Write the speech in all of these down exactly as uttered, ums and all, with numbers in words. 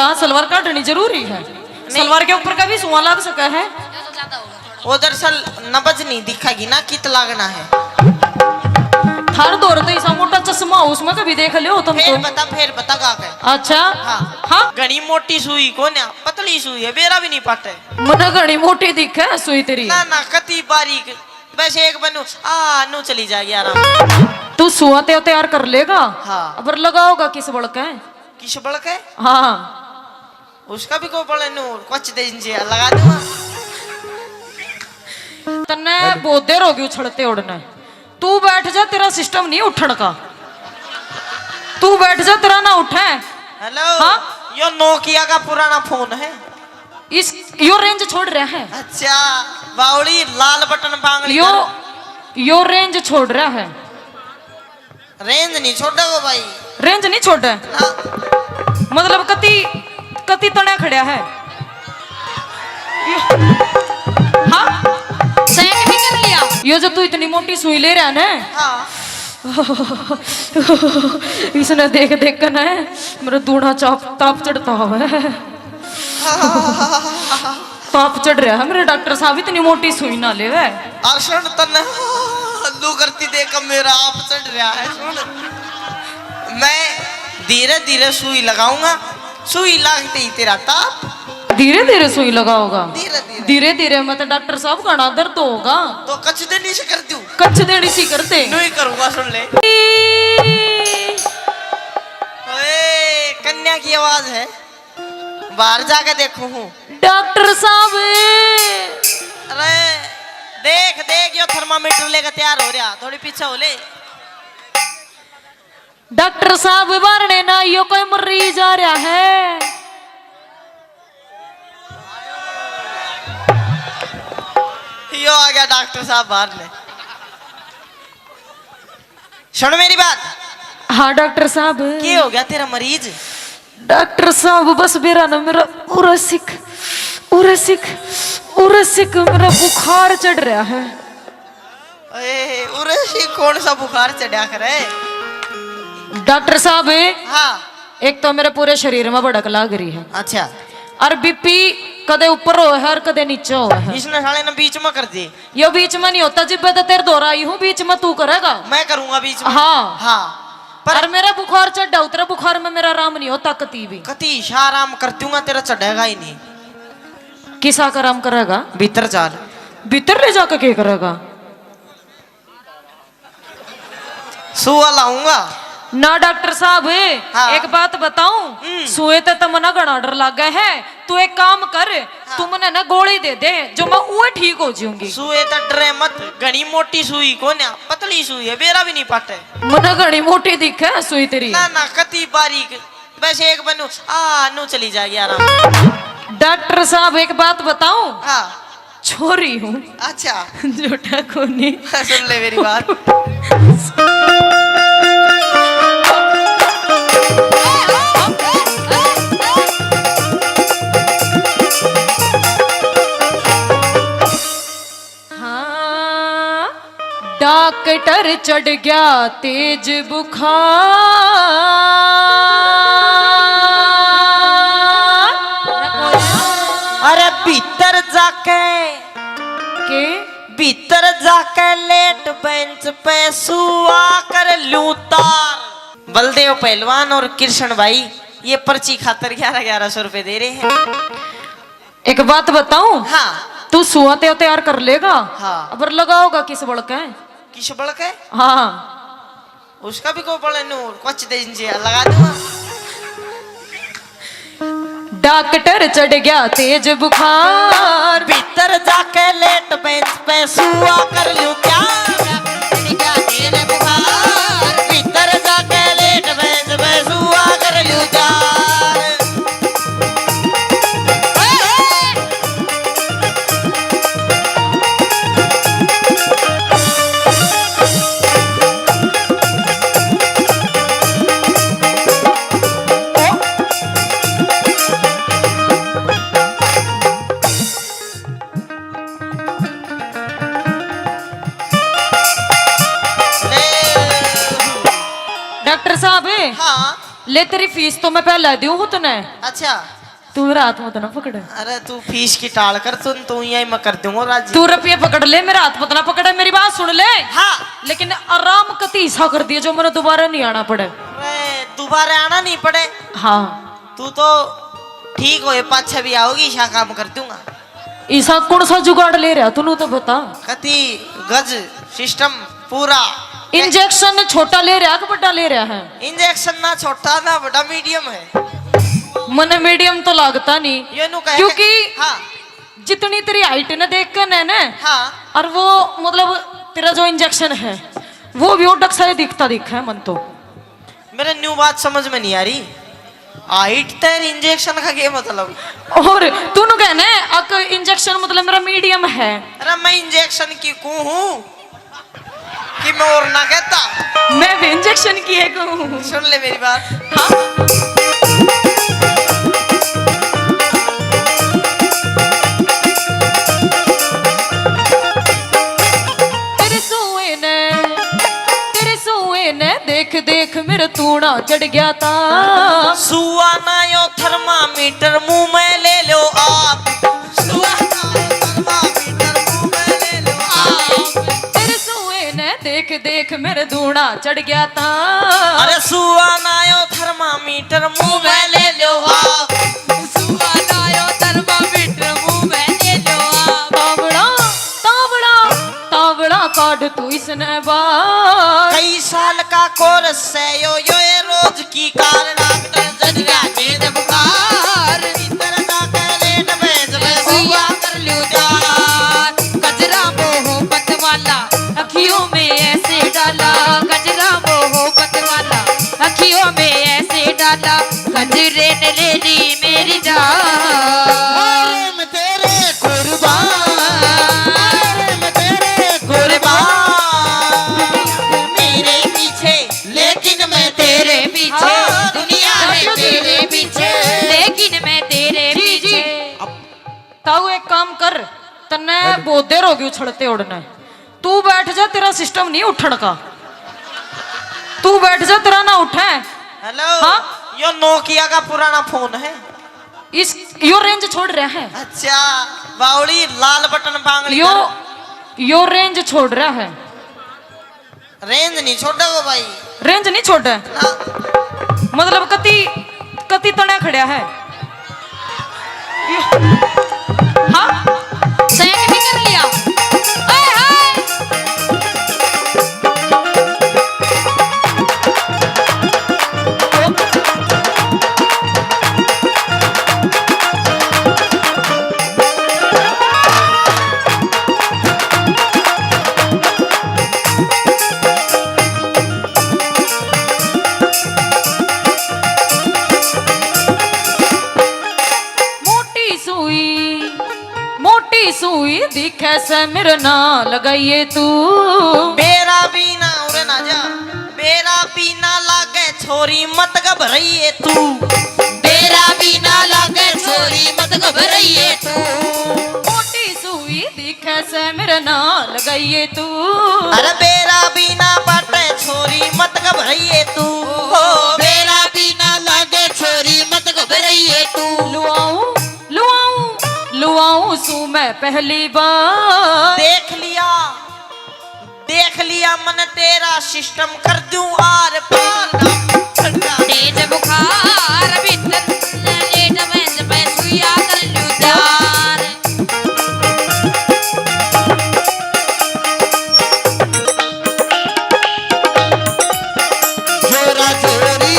हाँ, सलवार काटनी जरूरी है। सलवार के ऊपर का भी सुआ लाग सका है। वो दरअसल नब्ज नहीं दिखेगी ना, कित लागना है। थार दौर तो ऐसा मोटा चश्मा हो, उसमें कभी देख लियो तुम फिर तो। बता, फिर बता गा के। अच्छा। हाँ। हाँ। घणी मोटी सुई कोन्या, पतली सुई है, बेरा भी नहीं पाटे। मने घणी मोटी दिखे सुई तेरी। ना, ना, कति बारीक। बस एक बनू, आ, नू चली जाएगी आराम। तू सुआ ते तैयार कर लेगा? हाँ। अबर लगाओगा किस बल के? किस बल के? हाँ। उसका भी को बल नू कुछ दे इंजे लगा दूंगा। तन्ने बहुत देर होगी उछलते उड़ने। तू बैठ जा, तेरा सिस्टम नहीं उठण का। तू बैठ जा, तेरा ना उठे। हेलो। हाँ? यो नोकिया का पुराना फोन है। इस, यो रेंज छोड़ रहा है। अच्छा, बावली लाल बटन बांगड़ी यो, कर। यो रेंज छोड़ रहा है। रेंज नहीं छोड़ेगो भाई। रेंज नहीं छोड़े? ना। मतलब कति, कति तने खड़ा है। हाँ? चेक भी कर लिया। यो जो तू इतनी मोटी सुई ले रहा है ना, हाँ। इसने देख देख कर ना मेरा दूना चाप, ताप चढ़ता हुआ है। ताप चढ़ रहा है मेरे डॉक्टर साहब, इतनी मोटी सुई ना लेवे। अर्षण तन लू करती देख मेरा आप चढ़ रहा है। सुन, मैं धीरे धीरे सुई लगाऊंगा, सुई लागते ही तेरा ताप। धीरे धीरे सुई लगाओगा? धीरे धीरे। धीरे धीरे में तो डॉक्टर साहब घना दर्द होगा। तो कच देनी से कर दूं? कच देनी सी करते। नहीं करूंगा, सुन ले। ओए, कन्या की आवाज है। बाहर जाके देखूं हूँ। डॉक्टर साहब। अरे, देख, देख, यो थर्मामीटर लेकर तैयार हो रहा, थोड़ी पीछे हो ले। डॉक्टर साहब, बारणे ना, यो कोई मरीज आ रहा है। यो आ गया डॉक्टर साहब बाहर ने। सुन मेरी बात। हाँ डॉक्टर साहब। के हो गया तेरा मरीज? डॉक्टर साहब, बस बेरा ना मेरा उरसिक, उरसिक, उरसिक मेरा बुखार चढ़ रहा है। ए, उरसिक कौन सा बुखार चढ़ा करे? डॉक्टर साहब। हाँ। एक तो मेरे पूरे शरीर में भड़क लाग रही है। अच्छा। और बीपी कदे ऊपर हो है और कदे नीचे हो है। इसने साले ने बीच में कर दी। यो बीच में नहीं होता, जिब्बे तो तेरे दौरा आई हूँ, बीच में तू करेगा। मैं करूंगा बीच में। हाँ। हाँ। पर और मेरा बुखार चढ़ा, उतरे बुखार में मेरा आराम नहीं होता कती भी। कती सा आराम कर दूंगा, तेरा चढ़ेगा ही नहीं। किसा का आराम करेगा? भीतर चाल। भीतर ले जाके क्या करेगा? सुआ लाऊंगा। ना डॉक्टर साहब, हाँ। एक बात बताऊं, हम्म। सुए ते तो मना घना डर लागे है। तू एक काम कर, हाँ। तू मने ना गोली दे दे, जो मैं उए ठीक हो जाऊंगी। सुए ते डरे मत, घनी मोटी सुई कोन्या, पतली सुई है, बेरा भी नहीं पाटे। मने घनी मोटी दिखे है सुई तेरी। ना, ना, कती बारीक, बस एक बनू, आ, नू चली जाएगी आराम। डॉक्टर साहब, एक बात बताऊं? हाँ। छोरी हूँ। अच्छा। झूठा कोनी। सुन ले मेरी बात। हाँ, डॉक्टर चढ़ गया तेज बुखार। अरे भीतर जाके के? भीतर जाके लेट बेंच पे सुआ कर लूं तार। बलदेव पहलवान और कृष्ण भाई ये पर्ची खातर ग्यारह ग्यारह सौ रुपए दे रहे हैं। एक बात बताऊं? हाँ। तू सुआ ते तैयार कर लेगा? हाँ। अबर लगाओगा किस बल के? किस बल के? हाँ। उसका भी को बल नू कुछ दे इंजे लगा दूंगा। डॉक्टर चढ़ गया तेज बुखार। भीतर जाके लेट बेंच पे सुआ कर लूं क्या? भीतर जाके लेट बेंच पे सुआ कर लूं क्या? ले, तेरी फीस तो मैं पहले दूँ हूँ तने। अच्छा। तू मेरा हाथ मत ना पकड़। अरे, तू फीस की टाल कर, तू, तू यहीं मैं कर दूंगा राजी। तू रुपये पकड़ ले, मेरा हाथ मत ना पकड़, मेरी बात सुन ले। हाँ। लेकिन आराम कती सा कर दिए, जो मेरा दोबारा नहीं आना पड़े। अरे, दोबारा आना नहीं पड़े। हाँ। तू तो ठीक होए, पाछे भी आओगी, ईसा काम कर दूंगा। ईसा कौन सा जुगाड़ ले रहा, तू तो बता। कती गज सिस्टम पूरा। इंजेक्शन छोटा ले रहा कि बड़ा ले रहा है? इंजेक्शन ना छोटा ना बड़ा, मीडियम है। मने मीडियम तो लागता नहीं, ये नु कहे क्योंकि हाँ। जितनी तेरी हाइट ने देख के ने, ने हाँ। और वो मतलब तेरा जो इंजेक्शन है वो भी ओडक सा ही दिखता दिखा है मन तो। मेरे न्यू बात समझ में नहीं आ रही, हाइट तेरी इंजेक्शन का क्या मतलब? और तू नु कहने अक इंजेक्शन मतलब मेरा मीडियम है। अरे मैं इंजेक्शन की कूँ हूँ कि मैं और ना कहता। मैं भी इंजेक्शन की है कूँ हूँ। सुन ले मेरी बात। हाँ। तेरे सुए ने, तेरे सुए ने देख देख मेरा तूड़ा चढ़ गया था। सुआ ना यो थर्मामीटर मुंह में ले लो आप। सुआ ना यो थर्मामीटर मुंह में ले लो आप। तेरे सुए ने देख देख मेरा तूड़ा चढ़ गया था। अरे सुआ ना यो थर्मामीटर मुंह में ले लो आप। सुआ ना यो थर्मामीटर मुंह में ले लो आप। तावड़ा, तावड़ा, तावड़ा काट तू इसने बाहर। कई साल का कोर्स है यो, यो ये रोज की कार। डॉक्टर जज गया तेज बुखार। इधर जाके लेट बैज में सुआ कर लूं जान। गजरा मोहब्बत वाला अखियों में ऐसे डाला, गजरा मोहब्बत वाला अखियों में ऐसे डाला, गजरे ने ले ली मेरी जान। अरे मैं तेरे कुर्बान, अरे मैं तेरे कुर्बान। मेरे पीछे, लेकिन मैं तेरे पीछे। हाँ। दुनिया है मेरे पीछे, लेकिन मैं तेरे पीछे। ताऊ एक काम कर, तन्ने बहुत देर होगी उछलते उड़ने। तू बैठ जा, तेरा सिस्टम नहीं उठण का। तू बैठ जा, तेरा ना उठे। हेलो। हाँ? यो नोकिया का पुराना फोन है। इस, यो रेंज छोड़ रहा है। अच्छा, बावली लाल बटन बांगड़ी यो, यो रेंज छोड़ रहा है। रेंज नहीं छोड़े वो भाई। रेंज नहीं छोड़े? ना। मतलब कति, कति तने खड़ा है। हाँ? सैक भी कर लिया। ओए हाय। मोटी सुई, मोटी सुई दिखे से मेरे ना लगाइए तू। बेरा भी ना उरे ना जा, बेरा भी ना लागे छोरी मत घबराइए तू। बेरा भी ना लागे छोरी मत घबराइए तू। मोटी सुई दिखे से मेरे ना लगाइए तू। अरे बेरा भी ना बाटे छोरी मत घबराइए तू। ओ बेरा भी ना लागे छोरी मत घबराइए तू। लुआऊं, लुआऊं, लुआऊं सू मैं पहली बार। देख लिया, देख लिया मन तेरा सिस्टम कर दूं आर पार। तेज बुखार भीतर लेट बेंच पे सुइया कर लूं जान। जोरा जोरी,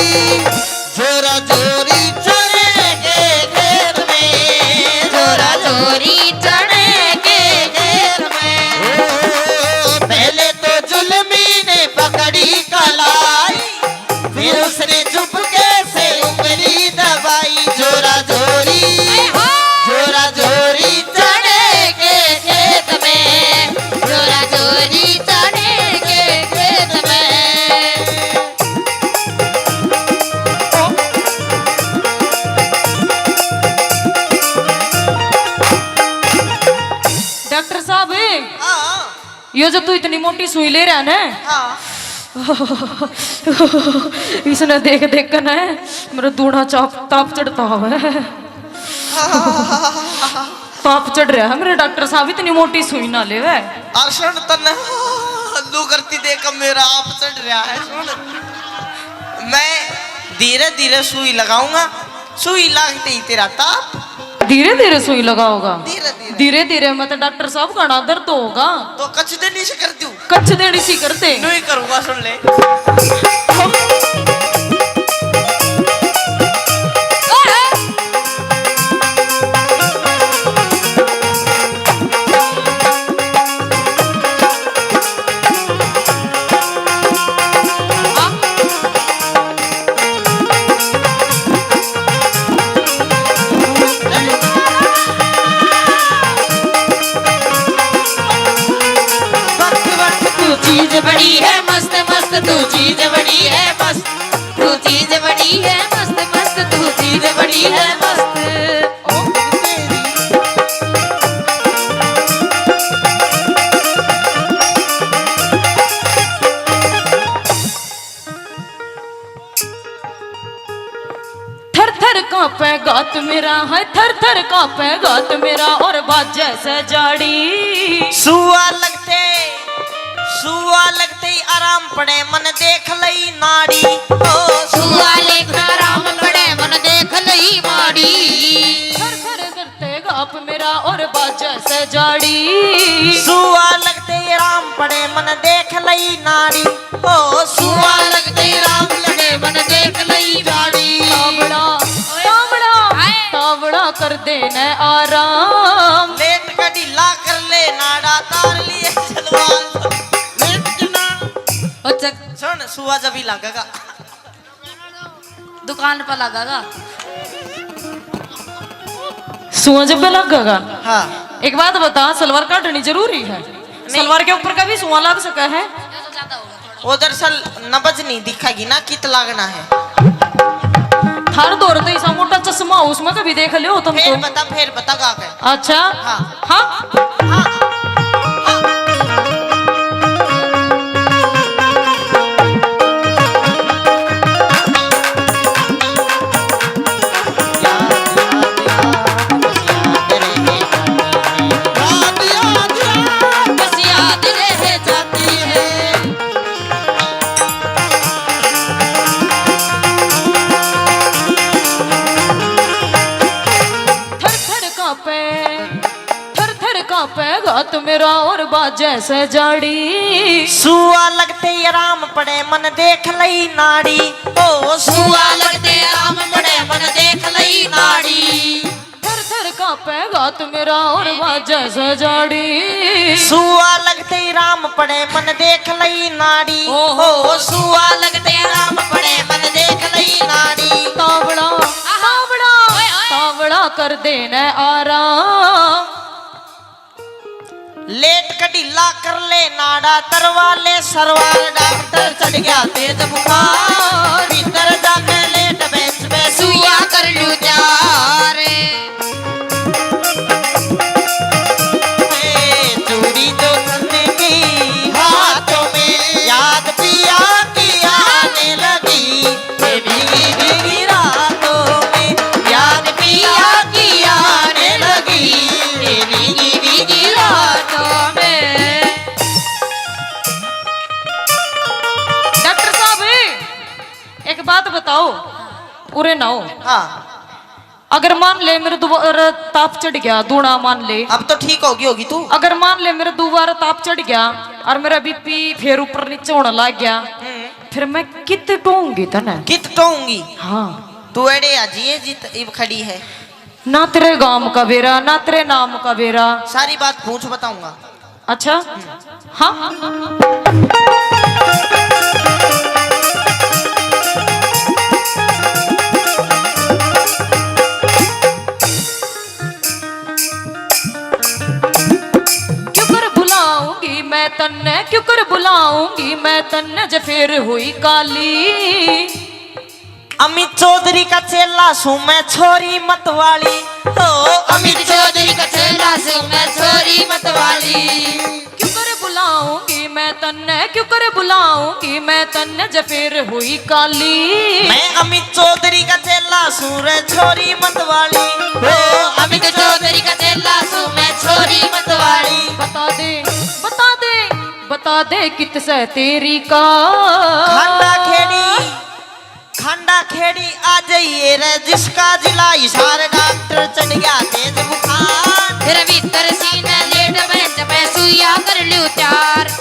जोरा जोरी चढ़ेंगे खेत में। जोरा जोरी चढ़ेंगे खेत में। ओ, पहले तो जुल्मी ने पकड़ी कलाई, फिर उसने चुपके से उंगली दबाई। जोरा जोरी, जोरा जोरी चढ़ेंगे खेत में। जोरा जोरी चढ़ेंगे खेत में। डॉक्टर साहब, हाँ। यो जो तू इतनी मोटी सुई ले रहा है ना, हाँ। इसने देख देख कर ना मेरा दूना चाप ताप चढ़ता हुआ है। ताप चढ़ रहा है मेरे डॉक्टर साहब, इतनी मोटी सुई ना लेवे। अर्षण तन लू करती देख मेरा आप चढ़ रहा है। सुन, मैं धीरे धीरे सुई लगाऊंगा, सुई लागते ही तेरा ताप। धीरे धीरे सुई लगाओगा? धीरे धीरे। धीरे धीरे मत डॉक्टर साहब, घना दर्द होगा। तो कच देनी से कर दूं? कच देनी सी करते। नहीं करूंगा, सुन ले। तू चीज बड़ी है मस्त मस्त, तू चीज बड़ी है मस्त, तू चीज बड़ी है मस्त मस्त, तू चीज बड़ी है मस्त। थर थर कांपे गात मेरा, हाय थर थर कांपे गात मेरा, और बाजे से जाड़ी। सुआ लगते, सुआ लगते ही आराम पड़े मन देख लई नाड़ी। ओ सुआ लगते आराम पड़े मन देख लई माड़ी। थर थर करते गाप मेरा और बाजे से जाड़ी। सुआ लगते ही आराम पड़े मन देख लई नाड़ी। ओ सुआ लगते राम लगे मन देख लई जाड़ी। तावड़ा, तावड़ा, तावड़ा कर देने आराम। लेट का ढीला कर ले नाड़ा तार लिए सलवार। लेट के ना। अच्छा। सुन, सुआ जब ही लगेगा। दुकान पर लगेगा। सुआ जब पे लगेगा? हाँ। एक बात बता, सलवार काटनी जरूरी है? सलवार के ऊपर का भी सुआ लग सका है? वो दरअसल नब्ज नहीं दिखेगी ना, कित लागना है। थार दौर तो ऐसा मोटा चश्मा हो, उसमें कभी देख लियो तुम फिर तो। बता, फिर बता गा के। अच्छा। हाँ। हाँ। थर थर कांपे, थर थर कांपे गात मेरा और बाजे से जाड़ी। सुआ लगते ही आराम पड़े मन देख लई नाड़ी। ओ सुआ लगते आराम पड़े मन देख लई नाड़ी। थर थर कांपे गात मेरा और बाजे से जाड़ी। सुआ लगते ही राम पड़े मन देख लई नाड़ी। ओहो। ओ सुआ लगते राम पड़े मन देख लई नाड़ी। तावड़ा, तावड़ा, तावड़ा कर देने आराम। लेट का ढीला कर ले नाड़ा तरवा ले सरवार। डॉक्टर चढ़ गया तेज बुखार। भीतर जाके लेट बेंच पे सुइया कर लू तैयार। ए, चूड़ी जो तन्ने की हाथों में याद पिया की आने लगी। ये भीगी भीगी रातों में याद पिया की आने लगी। ये भीगी भीगी रातों में। डॉक्टर साहब, एक बात बताओ, उरे ना हो। हाँ। अगर मान ले मेरे दोबारा ताप चढ़ गया, दूना मान ले। अब तो ठीक होगी होगी तू। अगर मान ले मेरे दोबारा ताप चढ़ गया और मेरा बीपी फिर ऊपर नीचे होने लग गया, फिर मैं कित टोऊंगी तने? कित टोऊंगी? हाँ। तू एड़े आ जिए जित इब खड़ी है। ना तेरे गांव का बेरा, ना तेरे नाम का बेरा। सारी बात पूछ बताऊंगा। अच्छा। हाँ। क्यों कर बुलाऊंगी मैं तन्ने, क्यों कर बुलाऊंगी मैं तन्ने, जे फिर हुई काली। अमित चौधरी का चेला सू मैं, छोरी मत वाली। ओ अमित चौधरी का चेला सू मैं, छोरी मत वाली। क्यों कर बुलाऊंगी मैं मैं तन्ने क्यों कर बुलाऊंगी मैं तन्ने, जब फिर हुई काली। मैं अमित चौधरी का चेला सूं रे छोरी मतवाली। ओ अमित चौधरी का चेला सूं मैं छोरी मतवाली। बता दे, बता दे, बता दे कित से तेरी का। खांडा खेड़ी, खांडा खेड़ी आ जाइए रे, जिसका जिला हिसार डॉक्टर चढ़ गया तेज बुखार। तेरे भीतर सीने लेट बेंच पे सुइया कर लियो तैयार।